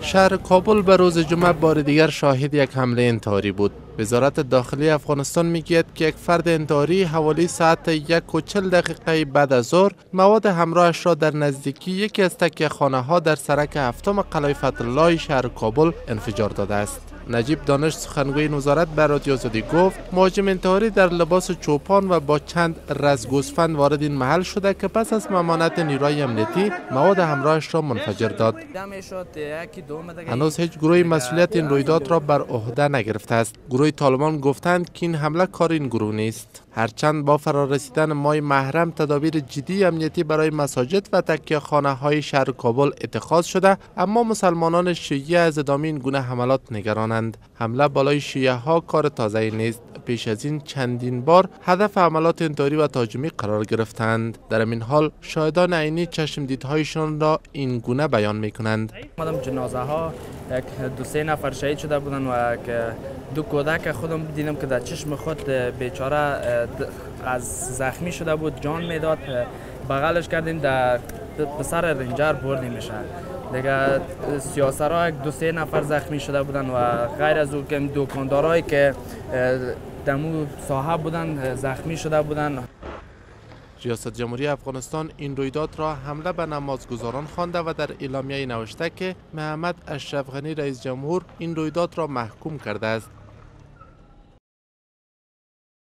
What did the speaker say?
شهر کابل به روز جمعه بار دیگر شاهد یک حمله انتحاری بود. وزارت داخلی افغانستان میگوید که یک فرد انتحاری حوالی ساعت 1:40 بعد از ظهر مواد همراهش را در نزدیکی یکی از تکیه خانه ها در سرک هفتم قلعه فتح‌الله شهر کابل انفجار داده است. نجیب دانش، سخنگوی این وزارت، به رادیو آزادی گفت مهاجم انتحاری در لباس چوپان و با چند رز گوسفند وارد این محل شده که پس از ممانعت نیروهای امنیتی مواد همراهش را منفجر داد. هنوز هیچ گروهی مسئولیت این رویداد را بر عهده نگرفته است. گروه طالبان گفتند که این حمله کار این گروه نیست. هرچند با فرارسیدن ماه محرم تدابیر جدی امنیتی برای مساجد و تکیه خانه های شهر کابل اتخاذ شده، اما مسلمانان شیعه از ادامه این گونه حملات نگرانند. حمله بالای شیعه ها کار تازه نیست. پیش از این چندین بار هدف حملات انتحاری و تهاجمی قرار گرفتند. در این حال شاهدان عینی چشم دیدهایشان را این گونه بیان میکنند. جنازه ها یک دو سه نفر شهید شده بودن و دو کودک خودم دیدم که در چشم خود بیچاره از زخمی شده بود، جان میداد. بغلش کردیم، در پسر رنجر بردیم میشه دیگه. سیاسرا یک دو سه نفر زخمی شده بودن و غیر از او که دکاندارایی که دمو صاحب بودن زخمی شده بودن. ریاست جمهوری افغانستان این رویداد را حمله به نمازگزاران خوانده و در اعلامیه نوشته که محمد اشرف غنی، رئیس جمهور، این رویداد را محکوم کرده است.